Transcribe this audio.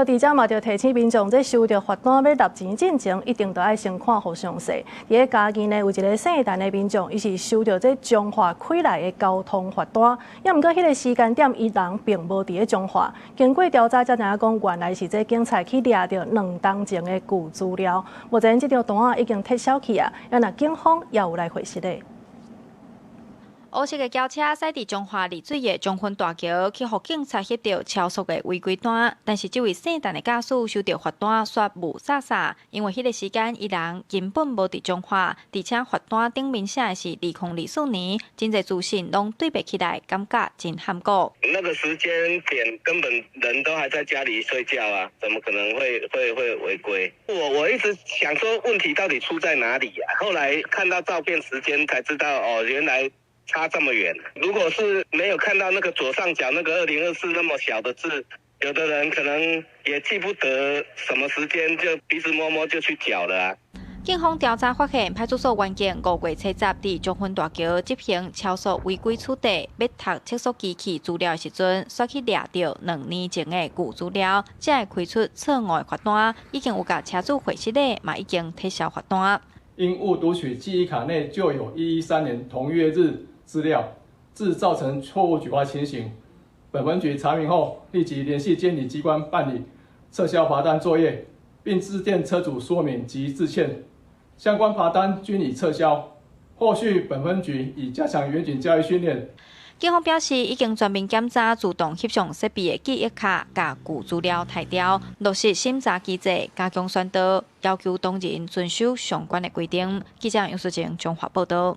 佇遮嘛，著提醒民眾，這收著罰單欲納錢進前，一定著愛先看予詳細。佇咧嘉義呢，有一个姓陳的民眾，伊是收著這彰化開來的交通罰單，猶毋過彼个時間點，伊人並無佇咧彰化。經過調查才知影講，原來是這警察去掠著2冬前的舊資料。目前這張單已經撤銷去啊，啊若警方也有來回實的。烏色的轎車駛佇彰化麗水的中分大橋，去予警察翕著超速的違規單。但是這位姓陳的駕駛收著罰單，煞霧煞煞，因為彼个時間伊人根本無佇彰化，而且罰單頂面寫的是2024年，真濟資訊攏對袂起來，感覺真譀古。那個時間點根本人都還在家裡睡覺啊，怎麼可能會違規？我一直想說問題到底出在哪裡啊？後來看到照片時間才知道，哦，原來差這麼遠。如果是沒有看到那個左上角那個2024那麼小的字，有的人可能也記不得什麼時間，就鼻子摸摸就去繳了啊。警方調查發現，派出所員警5月70佇中分大橋執行超速違規取締，欲讀測速機器資料的時陣，煞去掠著2年前的舊資料，才會開出錯誤的罰單。已經有共車主回釋的，嘛已經撤銷罰單。因誤讀取記憶卡內就有113年同月日資料，致造成錯誤舉發情形。本分局查明後，立即聯繫監理機關辦理撤銷罰單作業，並致電車主說明及致歉。相關罰單均已撤銷。後續本分局已加強員警教育訓練。警方表示，已經全面檢查自動翕相設備的記憶卡，共舊資料刣掉，落實審查機制，加強宣導，要求當事人遵守相關的規定。記者楊淑靜彰化報導。